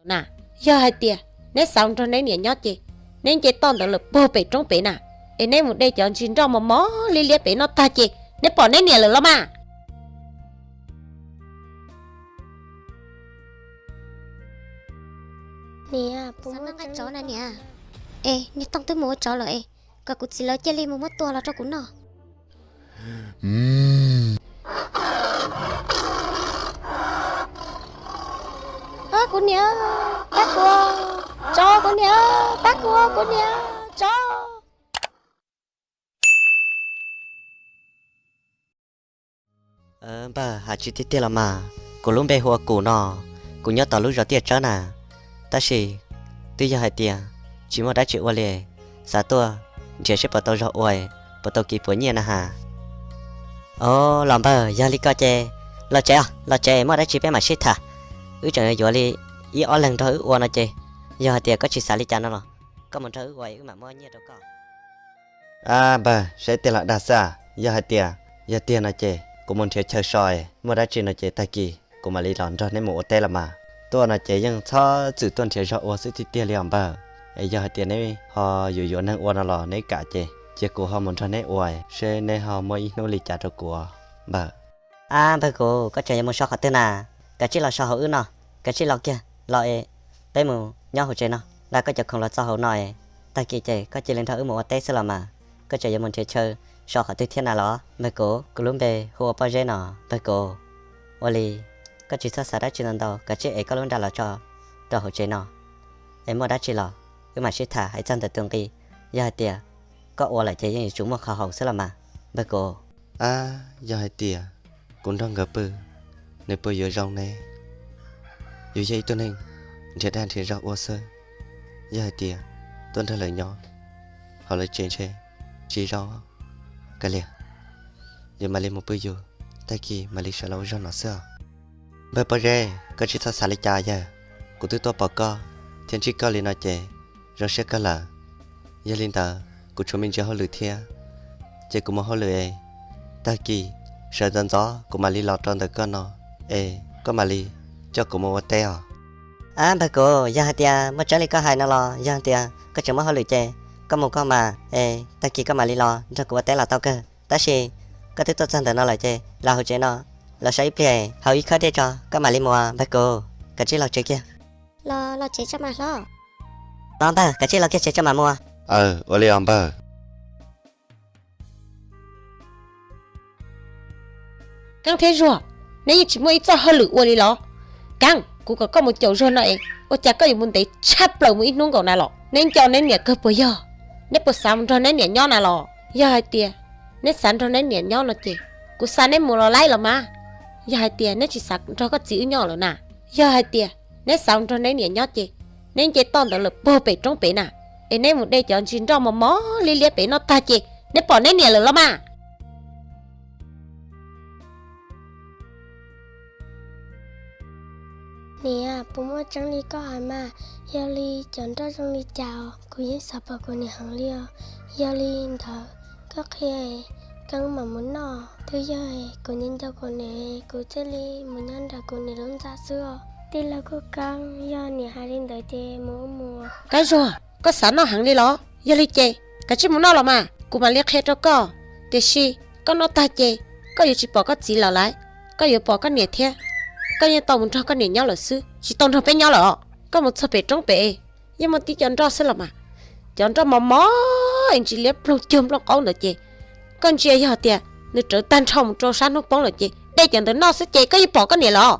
Na, yog hais tias neb xav nrog neb niam nyob ces neb nce toj ntawd lawm puag pem roob pem na, es neb mus de cov ntsis nroj mos mos liab liab pem noj tag ces neb pom neb niam lawm los mas. Niam, puas muaj nqaij tsov na niam? Es niag Tooj twb mus ua tsov lawm es, kom kuv txiv lawv cia li mus muab tua los rau kuv noj. Kuv niam, pab kuv, tsov, kuv niam, pab kuv, kuv niam, tsov. Npawg, hais tsis tiag tiag los mas, kuv lub npe hu ua Kum no, kuv nyob tom lub zos Tiaj Tsawb na, tab sis twb yog hais tias tsis muaj dab tsi ua li, xav tuaj nrhiav seb puas tau zog ua, puas tau kis puas nyiaj na has. Os, los npawg, yog li ko ces los tsev os, los tsev muaj dab tsi peb mam sib tham. Wb tseem yuav yuav li ib ob leeg nrog wb ua no ces, yog hais tias koj tsis xav li cas no los koj mus nrog wb ua wb mam muab nyiaj rau koj. Ab npawg, saib tej los dag xwb, yog hais tias yog tiag no ces kuv mus nrhiav chaw so, muaj dab tsi no ces tag kis kuv mam li los nrog neb mus ua teb los mas. Tuaj no ces yeej txhob txwm tuaj nrhiav zog ua xwb tiag tiag li os npawg. Es yog hais tias neb ho yuav yuav neeg ua no los neb kam ces cia kuv ho mus nrog neb ua seb neb ho muab ib hnub li cas rau kuv npawg. Ab npawg kuv, koj tseem yuav mus so qhov twg na? Kav tsij los so hauv wb no, kav tsij los kiag los es peb mus nyob hauv tsev no, nqa koj cov khoom los txo hauv no es tag kis ces koj cia li nrog wb mus ua teb xwb los mas. Koj tseem yuav mus nrhiav chaw so qhov twg thiab na los npawg kuv? Kuv lub npe hu ua Pob Zeb no npawg kuv. Ua li, koj tsis txhob xav dab tsi ntau ntau, kav tsij ev koj lub nra los tso rau hauv tsev no, es muaj dab tsi los wb mam sib tham hais txog ntawm tus nqi. Yog hais tias koj ua lawm ces yeej yuav tsum muaj qhov haum xwb los mas npawg kuv. Ab, yog hais tias kuv nrog nkawd pw, nws puas yuav zoo ne? Yus yog ib tug neeg nrhiav dag nrhiav zog ua xwb, yog hais tias tuaj nrog lawv nyob hauv lawv tsev ntshe tsis zoo. Kav liam, yus mam li mus pw yus, tag kis mam li sawv los ua zog no xwb os. Npawg Pob Zeb, koj tsis txhob xav li cas yawg, kuv twb tuaj pom koj thiab ntsib koj li no ces zoo siab kawg lawm. Yog li ntawd kuv tshuav me ntsis hauj lwm thiab, ces kuv mus hauj lwm es tag kis sawv ntxov ntxov kuv mam li los rau ntawm koj no, es koj mam li coj kuv mus ua teb os. Ab npawg kuv, yog hais tias muaj tseeb li koj hais no los yog tias koj tseem muaj hauj lwm ces koj mus koj mas, es tag kis koj mam li los nrog kuv ua teb los tau kawg. Tab sis koj twb tuaj txog ntawm no lawm ces los hauv tsev no, los so ib pliag, haus ib khawb dej tso koj mam li mus npawg kuv. Kav tsij los tsev kiag. Los, los tsev tso mas hlob. Los npawg, kav tsij los kiag tsev tso mam mus. Aw, ua li os npawg. Keeb thiab Zuag, neb yeej tsis muaj ib txoj hauj lwm ua li los? Keeb, kuv kom koj mus caum Zuag no es ua cas koj yuav mus ntev tshaj plaws mus ib hnub nkaus na los? Neb nco neb niam kawg puas yog? Neb puas xav mus nrog neb niam nyob na los? Yog hais tias neb xav nrog neb niam nyob no ces kuv xa neb mus los laib los mas. Yog hais tias neb tsis xav nrog koj txiv wb nyob lawm na, yog hais tias neb xav mus nrog neb niam nyob ces neb nce toj ntawd lawm puag pem roob pem na, es neb mus de cov ntsis nroj mos mos liab liab pem noj tag ces neb pom neb niam lawm los mas. Niam, puas muaj tseeb li koj hais mas? Yog li cov nroj zoo li cas os, kuv yeej xav pom kuv niam heev li os. Yog li ntawd koj qhia Keeb mam mus noj. Twb yog kuv nco nco kuv niam, kuv thiaj li mus nyob nram kuv niam lub ntxa xwb os. Tij laug Kuj Keeb, yog niam hais li ntawd ces mus ua mus. Kab Zuag, koj xav noj heev li los? Yog li ces kav tsij mus noj los mas, kuv mam li qhia rau koj. Tiam sis koj noj tag ces koj yuav tsis pom koj txiv lawm lauj, koj yuav pom koj niam thiab. Koj yeej tau mus nrog koj niam nyob lawm xwb, tsis tau nrog peb nyob lawm os. Koj mus txog pem roob pem, yeej muaj tib co nroj xwb los mas. Cov nroj mos mos es ntsis liab ploog cuag nplooj qaub ntawd ces, koj ntsia yog tias nws rawv tag nrho mus rau sab hnub poob lawm ces de cov ntawd noj xwb ces koj yeej pom koj niam los.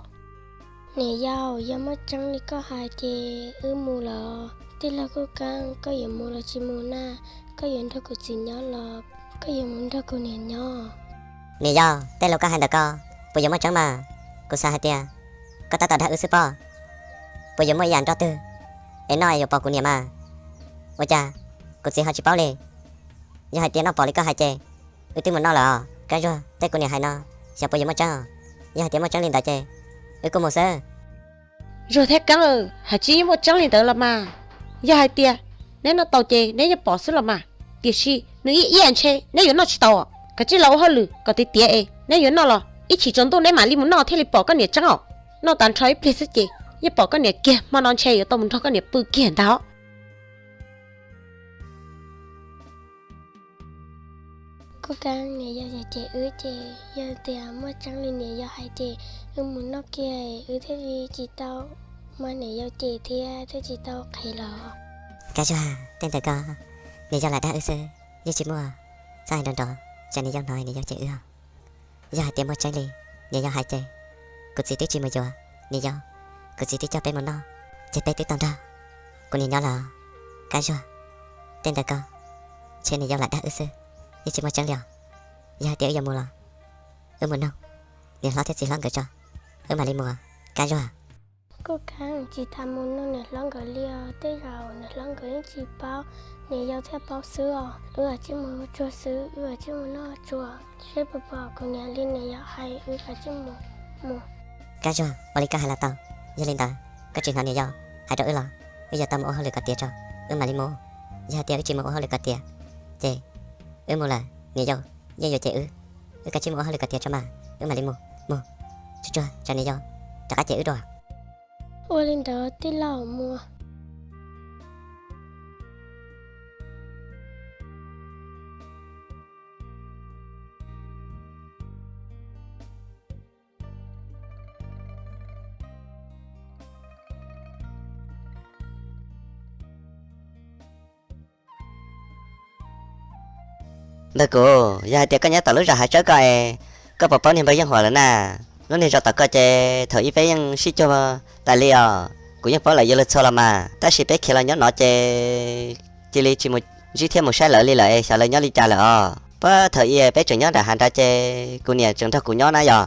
Niam yau, yog muaj tseeb li koj hais ces wb mus lawm. Tij laug Kuj Keeb, koj yuav mus los tsis mus na? Koj yuav nrog kuv txiv nyob los koj yuav mus nrog kuv niam nyob? Niam yau, tej lus koj hais ntawm ko puas yuav muaj tseeb mas? Kuv xav hais tias koj tab tom dag wb xwb pob. Puas yuav muaj ib yam nroj twg es noj yuav pom kuv niam mas? Ua cas kuv txiv ho tsis paub li? Yog hais tias noj pom li koj hais ces wb twb mus noj lawm os. Kab Zuag, tej kuv niam hais no xyov puas yuav muaj tseeb os. Yog hais tias muaj tseeb li ntawd ces wb kuj mus xwb. Zuag thiab Keeb, hais tsis yeej muaj tseeb li ntawd los mas. Yog hais tias neb noj tau ces neb yeej pom xwb los mas. Tiam sis nws ib iab ntshe neb yuav noj tsis tau. Kav tsij los ua hauj lwm kom tiav tiav es neb yuav noj los ib chim tsaus ntuj neb mam li mus noj thiaj li pom koj niam tseeb os. Noj tas nrho ib pliag xwb ces Yeej pom koj niam kiag, hmo no ntshe yuav tau mus nrog koj niam pw kiag ntag. Kuj kav niam yau cem wb ces yog tias muaj tseeb li niam yau hais ces wb mus noj kiag, wb thiaj li tsis tau muab niam yau cem thiab thiaj tsis tau qhev los. Kab Zuag, tej ntawd ko niam yau lam dag wb xwb, yeej tsis muaj txoj hais nrov nrov tsam niam yau hnov niam yau cem wb os. Yog hais tias muaj tseeb li niam yau hais ces kuv txiv twb tsis mus yuav niam yau, kuv txiv twb coj peb mus noj, ces peb twb tau nrog kuv niam nyob los. Kab Zuag, tej ntawd ko ntshe niam yau lam dag wb xwb, yeej tsis muaj tseeb li os. Yog hais tias wb yuav mus los, wb mus nug niam hlob thiab txiv hlob nkawd tso, wb mam li mus. Kab Zuag, kuj kav tsis tas mus nug niam hlob nkawd li os, tej zaum niam hlob nkawd yeej tsis paub niam yau thiaj paub xwb os. Wb ua tsis mus tsuag xwb, wb ua tsis mus noj tsuag, seb puas pom kuv niam li niam yau hais, wb ua tsis mus mus. Kab Zuag, ua li koj hais los tau. Yog li ntawd, koj tsis hnov niam yau hais rau wb los, wb yuav tau mus ua hauj lwm kom tiav tso, wb mam li mus. Yog hais tias wb tsis mus ua hauj lwm kom tiav ces wb mus lawm niam yau yeej yuav cem wb. Wb kav tsij mus ua hauj lwm kom tiav tso mas, wb mam li mus. Mus tsuag tsuag tsam niam yau rov qab cem wb dua. Ua li ntawd tij laug mus. Npawg Kuv, yog hais tias koj nyob tom lub zos Hav Tsawb ko es koj puas paub niag npawg Yeej Huam lawm na? Lub niag zos tom ko ces thaum ub peb yeej sib cuag tas li os. Kuv yeej paub lawv yuav luag txhua los mas, tab sis peb khiav los nyob no ces cia li tsis mus ntsib thiab mus saib lawv li lawm es xyov lawv nyob li cas lawm os. Puag thaum ub peb tseem nyob nram hav nrad ces kuv niam tseem nrog kuv nyob na yog,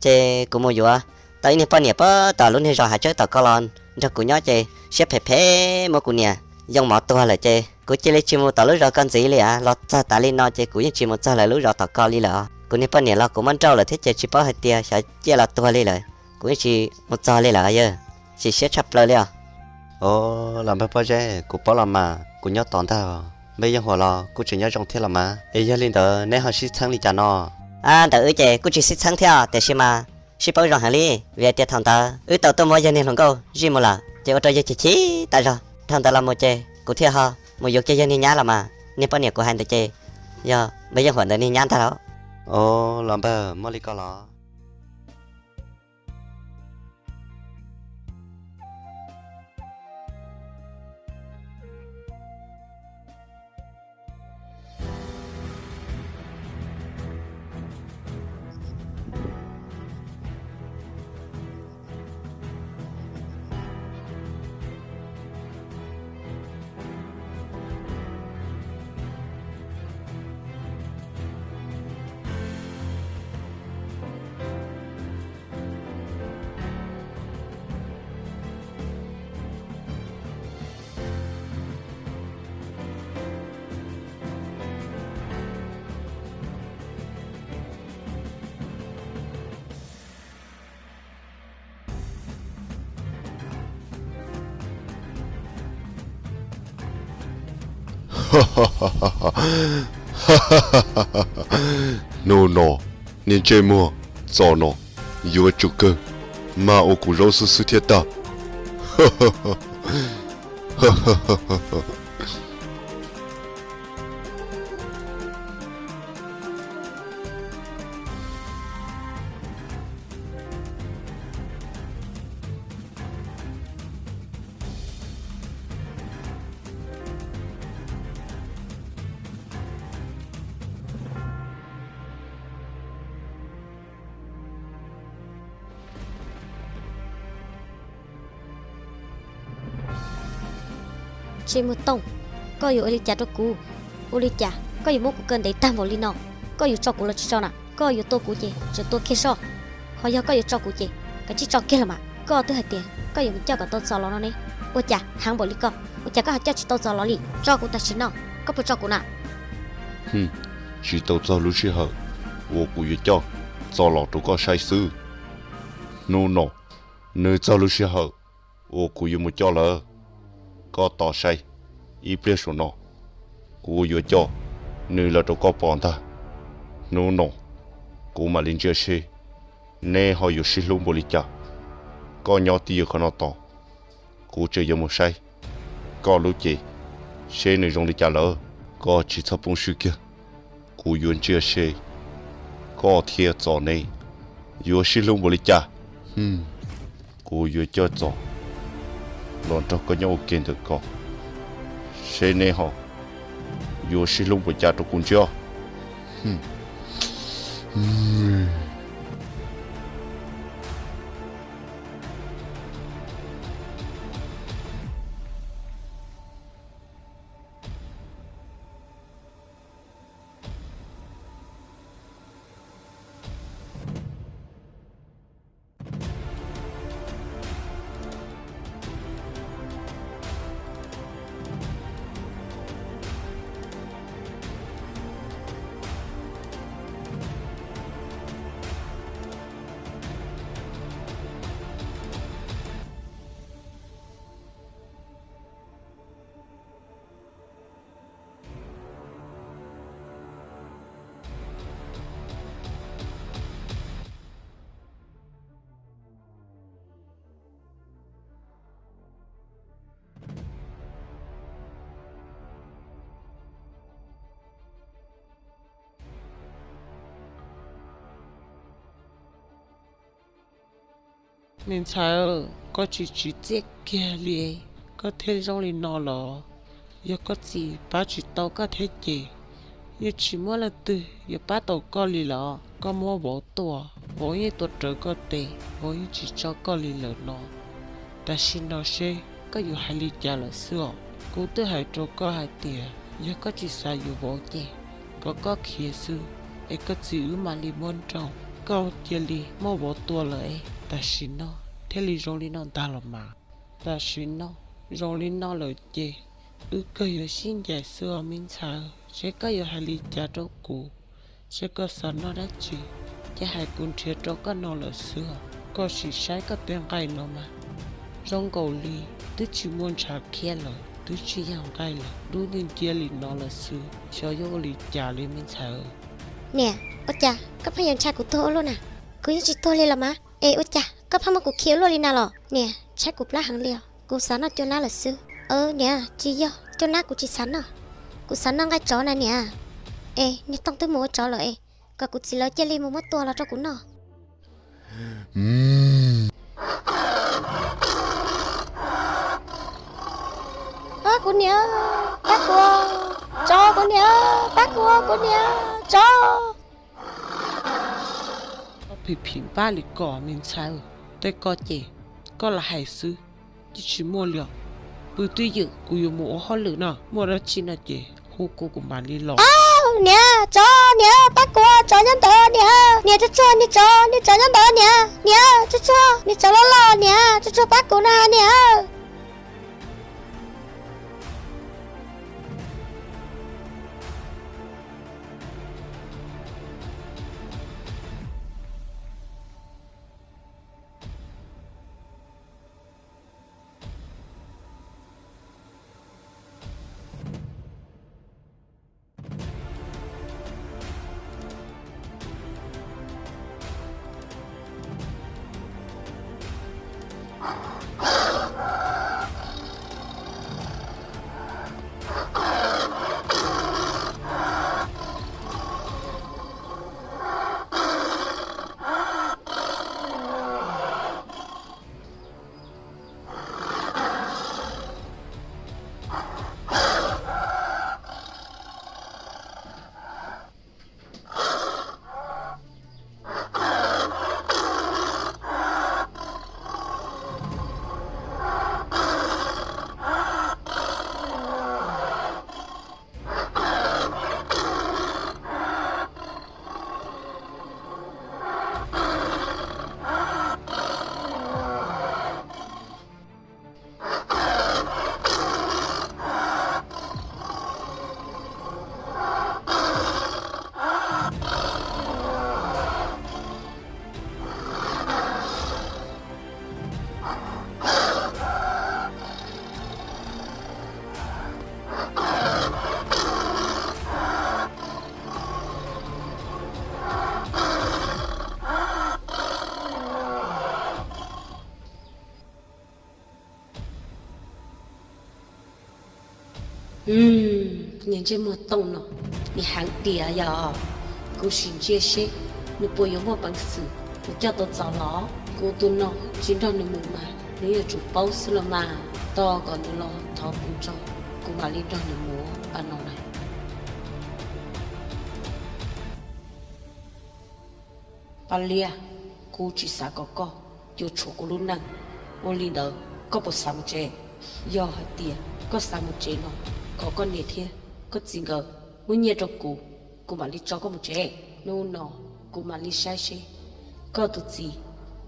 ces kuv mus yuav tau ib niag poj niam puag tom lub niag zos Hav Tsawb tom ko los nrog kuv nyob ces siab phem phem muab kuv niam yoo mov tuag lawm ces kuv cia li tsis mus tom lub zos ko ntxiv li as. Los txog tas li no ces kuv yeej tsis mus txog lawv lub zos tom ko li lawm os. Kuv niag poj niam los kuv muab nrauj lawm thiab ces tsis paub hais tias xyov ciaj los tuag li lawm, kuv yeej tsis mus txog li lawm yog. Chim siab tshaj plaws li os. Os, los npawg Pob Zeb, kuv paub los mas, kuv nyob tod ntag. Npawg Yeej Huam los kuj tseem nyob zoo thiab los mas, es yog li ntawd neb ho sib txheeb li cas no? A, ntawm wb ces kuj tsis sib txheeb thiab tiam sis mas sib paub zoo heev li, vim hais tias thaum ntawd wb tau tuaj muab yawg niag hluas nkauj zij mus lawm ces ua rau yawg chim chim tas zog. Dhau ntawd los mus ces kuv thiaj ho mus yuav kiag yawg niag nyab los mas, niag poj niam kuv hais ntawd ces yog npawg Yeej Huam ntawd niag nyab ntag lauj. Os, los npawg, muaj li ko los? Hnub no, niag ntsej muag txom no, yuav tsum kawg mas ua kuv zaub xwb xwb thiaj tag. Tsis muaj tooj, koj yuav ua li cas rau kuv? Ua li cas koj yuav muab kuv kaw ntev tag npaum li no? Koj yuav tso kuv los tsis tso na? Koj yuav tua kuv ces tsuas tua kiag soj, ho yog koj yuav tso kuv ces kav tsij tso kiag los mas. Koj twb hais tias koj yuav mus coj kom tau Txos los no ne, ua cas heev npaum li koj, ua cas koj ho coj tsis tau Txos los li? Tso kuv tam sim no, koj puas tso kuv na? Tsis tau txog lub sij hawm uas kuv yuav coj Txos los rau koj saib xwb. Hnub no nws txog lub sij hawm uas kuv yuav mus coj lawm. Koj tos saib, ib pliag saum no kuv yuav coj nws los rau koj pom ntag. Hnub no kuv mam li ntsia seb neb ho yuav sib hlub npaum li cas. Koj nyob twj ywm qhov no tos, kuv tseem yuav mus saib koj lub cev, seb nws zoo li cas lawm. Koj tsis txhob poob siab kiag, kuv yuav ntsia seb koj thiab Txos neb yuav sib hlub npaum li cas. Kuv yuav coj Txos los nrog koj nyob ua ke ntawm ko, seb neb ho yuav sib hlub npaum cas rau kuv ntsia. Me ntxhais, koj tsis tsim txiaj kiag li, koj thiaj zoo li no los? Yog koj txiv pab tsis tau koj thiab ces yeej tsis muaj leej twg yuav pab tau koj li los? Koj muab vauv tua, vauv yeej tua rawv koj tes, vauv yeej tsis tso koj li lawm no. Tam sim no seb koj yuav hais li cas lawm xwb os. Kuv twb hais rau koj hais tias yog koj tsis xav yuav vauv ces kom koj khiav xwb, es koj txiv wb mam li muab nrauj. Koj cia li muab vauv tua lawm es tam sim no thiaj li zoo li no ntag los mas. Tam sim no zoo li no lawm ces wb kawg yuav sib ncaim xwb os me ntxhais. Seb koj yuav hais li cas rau kuv, seb koj xav noj dab tsi ces hais kuv nrhiav rau koj noj lawm xwb os. Koj sim saib koj tej nqaij no mas zoo nkaus li twb tsis muaj ntshav khiab lawm, twb tsis yog nqaij lawm, dub nciab li no lawm xwb. Xyov yuav ua li cas li me ntxhais. Niam, ua cas koj pheej yuav ntshai kuv tuag ua luaj na? Kuv yeej tsis tuag li los mas. Es ua cas koj pheej muab kuv khi ua luaj li na los? Niam, tshaib kuv plab heev li os. Kuv xav noj cuaj nab lawm xwb. Niam, tsis yog cuaj nab kuv tsis xav noj, kuv xav noj nqaij tsov na niam. Es niag Tooj twb mus ua tsov lawm es kom kuv txiv lawv cia li mus muab tua los rau kuv noj. Pab kuv niam, pab kuv, tso kuv niam, pab kuv, kuv niam, tso. Koj phim phim npab li ko me ntxhais, tej ko ces koj lam hais xwb, twb tsis muaj li os. Pw twj ywm, kuv yuav mus ua hauj lwm no, muaj dab tsi no ces hu kuv kuv mam li los. Niam, tso, niam, pab kuv, tsov nyob ntawd niam, niam tsuag tsuag, niag tsov, niag tsov nyob ntawd niam, niam tsuag tsuag, niag tsov loj loj niam, tsuag tsuag pab kuv na niam. Niag ntsej muag tooj no, nim heev tiag yog. Kuv sim ntsia seb nws puas yuav muaj peev xwm mus coj tau Txos los. Kuv tus no tsis nrog nws mus mas nws yuav tsum paub xwb los mas. Tos kom nws los thov kuv tso, kuv mam li nrog nws mus pab no na. Paj Liab, kuv tsis xav kom koj yuav tshuav kuv lub neej. Ua li ntawd koj puas xav mus tsev? Yog hais tias koj xav mus tsev no, kom koj niam thiab koj txiv nkawd muab nyiaj rau kuv, kuv mam li tso koj mus tsev. Hnub no kuv mam li saib seb koj tus txiv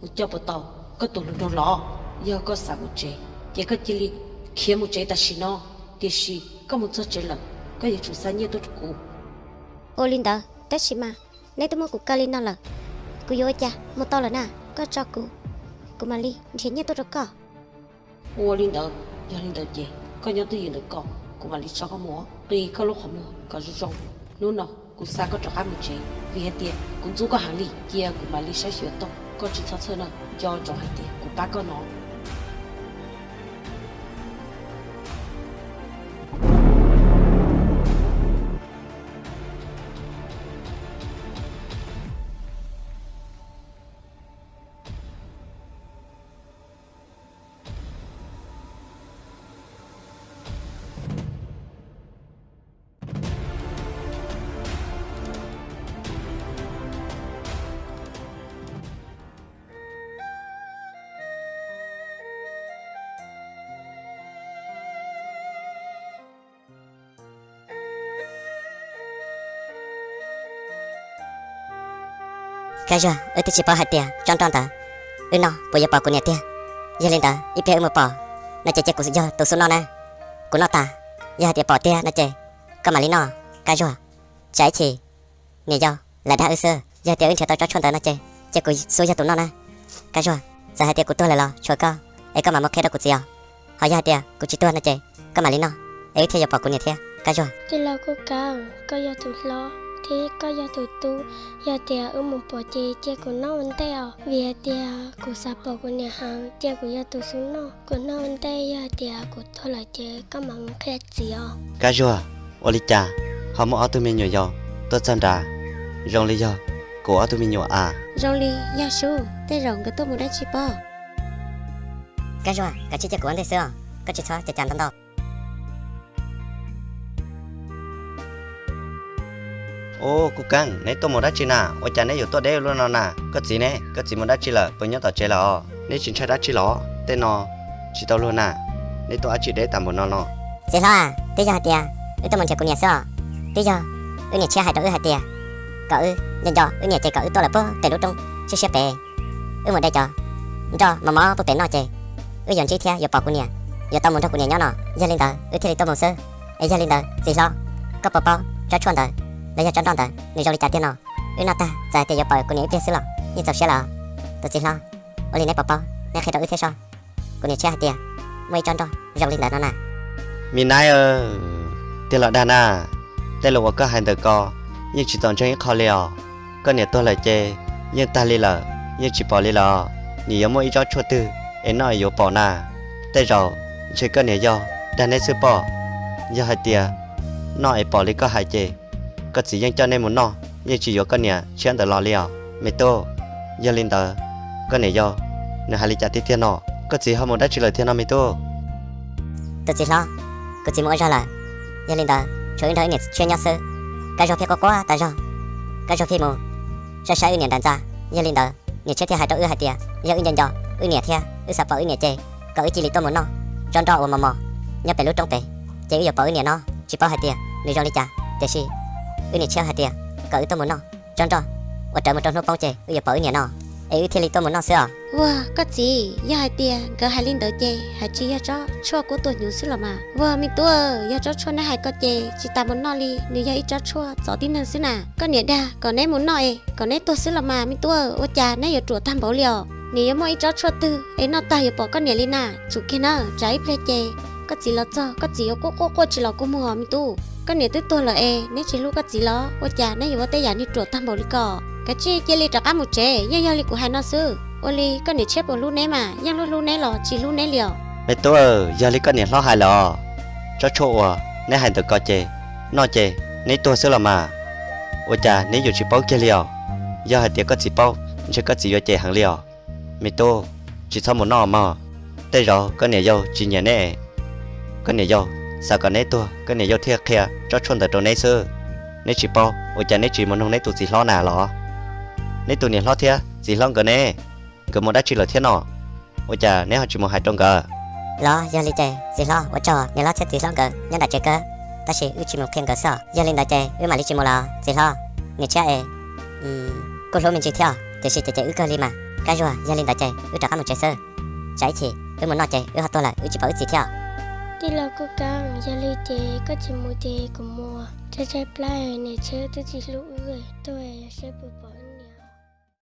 mus coj puas tau koj tus hluas nraug los. Yog koj xav mus tsev ces koj cia li khiav mus tsev tam sim no, tiam sis koj mus txog tsev lawm koj yuav tsum xa nyiaj tuaj rau kuv. Ua li ntawd tab sis mas neb twb muab kuv kaw li no lawm, kuv yuav ua cas mus tau lawm na? Koj tso kuv, kuv mam li nrhiav nyiaj tuaj rau koj. Ua li ntawd, yog li ntawd ces koj nyob twj ywm ntawm ko, kuv mam li tso koj mus qi koj lub qhov muag kom zoo zoo. Hnub no kuv xa koj rov qab mus tsev vim hais tias kuv ntxub koj heev li. Cia kuv mam li saib xyuas tau, koj tsis txhob txhawj no, nco ntsoov hais tias kuv pab koj no. Kab Zuag, wb twb tsis paub hais tias tsob nroj ntawd wb noj puas yuav pom kuv niam tiag. Yog li ntawd ib pliag wb mus pom no ces cia kuv yog tus xub noj na. Kuv noj tas, yog hais tias pom tiag no ces koj mam li noj. Kab Zuag, tsam ib chim niam yau lawv dag wb xwb. Yog tias wb nrhiav tau tsob tshuaj ntawd no ces cia kuv xub yog tus noj na. Kab Zuag, txawm hais tias kuv tuag lawm los tshuav koj es koj mam muab qhia rau kuv txiv os. Ho yog hais tias kuv tsis tuag no ces koj mam li noj es wb thiaj yuav pom kuv niam thiab. Kab Zuag, tij laug Kub Keeb, koj yog tus hlob thiab koj yog tus tub, yog tias wb mus pom ces cia kuv noj ua ntej os, vim hais tias kuv xav pom kuv niam heev, cia kuv yog tus xub noj. Kuv noj ua ntej, yog hais tias kuv tuag lawm ces koj mam mus qhia txiv os. Kab Zuag, ua li cas ho muaj ob tug me nyuam yaus tuaj txog nrad? Zoo li yog kuv ob tug me nyuam a. Zoo li yog sub, tej zaum nkawd tuaj mus dab tsi pob? Kab Zuag, kav tsij cia kuv ua ntej xwb os, koj tsis txhob cas cas ntau ntau. Ub, Kub Keeb, neb tuaj mus dab tsi na? Ua cas neb yuav tuaj deb luaj no na? Koj txiv ne? Koj txiv mus dab tsi lawm? Puas nyob tom tsev lawm os? Neb tsis ntshai dab tsi los? Tej no tsis tau luag na, neb tuaj dab tsi deb tas npaum no no? Txiv hlob, twb yog hais tias wb tuaj mus nrhiav kuv niam xwb os. Twb yog wb niam tshiab hais rau wb hais tias kom wb nco nco wb niam ces kom wb tuaj lawm puag pem lub roob siab siab pem, wb mus de cov nroj mos mos puag pem noj ces wb yuav ntsib thiab yuav pom kuv niam, yuav tau mus nrog kuv niam nyob no. Yog li ntawd wb thiaj li tuaj mus xwb. Es yog li ntawd txiv hlob, koj puas paub tsob tshuaj ntawd los yog tsob nroj ntawd nws zoo li cas tiag no? Wb noj tag txawm hais tias yuav pom kuv niam ib pliag xwb los yeej txaus siab lawm. Tus txiv hlob, ua li neb puas paub, neb qhia rau wb thiab seb. Kuv niam tshiab hais tias muaj ib tsob nroj zoo li ntawd no na. Me nab, tiag los dag na, tej lus uas koj hais ntawm ko yeej tsis txaus ntseeg ib qho li os. Koj niam tuag lawm ces yeej tag li lawm, yeej tsis pom li lawm. Nim yuav muaj ib tsob tshuaj twg es noj es yuav pom na. Tej zaum ntshe koj niam yog dag neb xwb pob. Yog hais tias noj es pom li koj hais ces koj txiv yeej coj neb mus noj, yeej tsis yuav koj niam tshiab ntawd los li os me tub. Yog li ntawd koj niam yau nws hais li cas tiag tiag no? Koj txiv ho mus dab tsi lawm tiag no me tub? Tus txiv hlob, kuv txiv mus ua zog lawm. Yog li ntawd tshuav wb nrog wb niam tshiab nyob xwb. Kab Zuag pheej quaj quaj tas zog, Kab Zuag pheej mus saib saib wb niam nram ntxa. Yog li ntawd niam tshiab thiaj hais rau wb hais tias yog wb nco nco wb niam thiab wb xav pom wb niam ces kom wb cia li tuaj mus noj tsob nroj uas mos mos nyob pem lub roob pem, ces wb yuav pom wb niam no. Tsis paub hais tias nws zoo li cas, tiam sis wb niam tshiab hais tias kom wb tuaj mus noj tsob nroj uas rawv mus rau hnub poob ces wb yuav pom wb niam no, es wb thiaj li tuaj mus noj xwb os. Vag, koj txiv, yog hais tias nkawd hais li ntawd ces hais tsis yog tsob tshuaj kub tuag hnyuv xwb los mas. Vag me tub, yog tsob tshuaj neb hais ko ces tsis tas mus noj li, nws yog ib tsob tshuaj txov tib neeg xwb na. Koj niam dag kom neb mus noj es kom neb tuag xwb los mas me tub, ua cas neb yuav ruam tag npaum li os? Nws yuav muaj ib tsob tshuaj twg es noj tag yuav pom koj niam li na? Tsum kiag na, tsam ib pliag ces koj txiv los txog koj txiv yuav quaj quaj quaj tsis los kua muag os me tub. Koj niam twb tuag lawm es neb tsis hlub koj txiv los ua cas neb yuav ua tej yam niag ruam tag npaum li ko? Kav tsij cia li rov qab mus tsev, yeej yog li kuv hais no xwb. Ua li koj niam tshiab puas hlub neb mas, yeej hlub hlub neb los tsis hlub neb li os? Me tub, yog li koj niam hlob hais lawm os, tsob tshuaj uas Neb hais ntawm ko ces, noj ces neb tuag xwb los mas. Ua cas neb yuav tsis paub kiag li os? Yog hais tias koj txiv paub, ntshe koj txiv yuav cem heev li os. Me tub, tsis txhob mus noj mog. Tej zaum koj niam yau tsis nyiam neb. Koj niam yau xav kom neb tuag, koj niam yau thiaj qhia tsob tshuaj ntawd rau neb xwb. Neb tsis paub, ua cas neb tsis mus nug neb tus txiv hlob na los? Neb tus niam hlob thiab txiv hlob nkawd ne? Nkawd mus dab tsi lawm thiab no? Ua cas neb ho tsis mus hais rau nkawd? Los yog li ces txiv hlob, ua tsaug niam hlob thiab txiv hlob nkawd nyob nram tsev kawg, tab sis wb tsis mus qhia nkawd xwb. Yog li ntawd ces wb mam li tsis mus los txiv hlob. Niam tshiab es, kuj hlub me ntsis thiab, tiam sis ces ces wb kawg li mas. Kab Zuag, yog li ntawd ces wb rov qab mus tsev xwb. Tsam ib chim wb mus noj ces wb ho tuag lawm wb tsis pom wb txiv thiab. Tij laug Kuj Kab, yog li ces koj tsis mus ces kuv mus. Tshaib tshaib plab, niam tshiab twb tsis hlub wb, tuag yog saib puas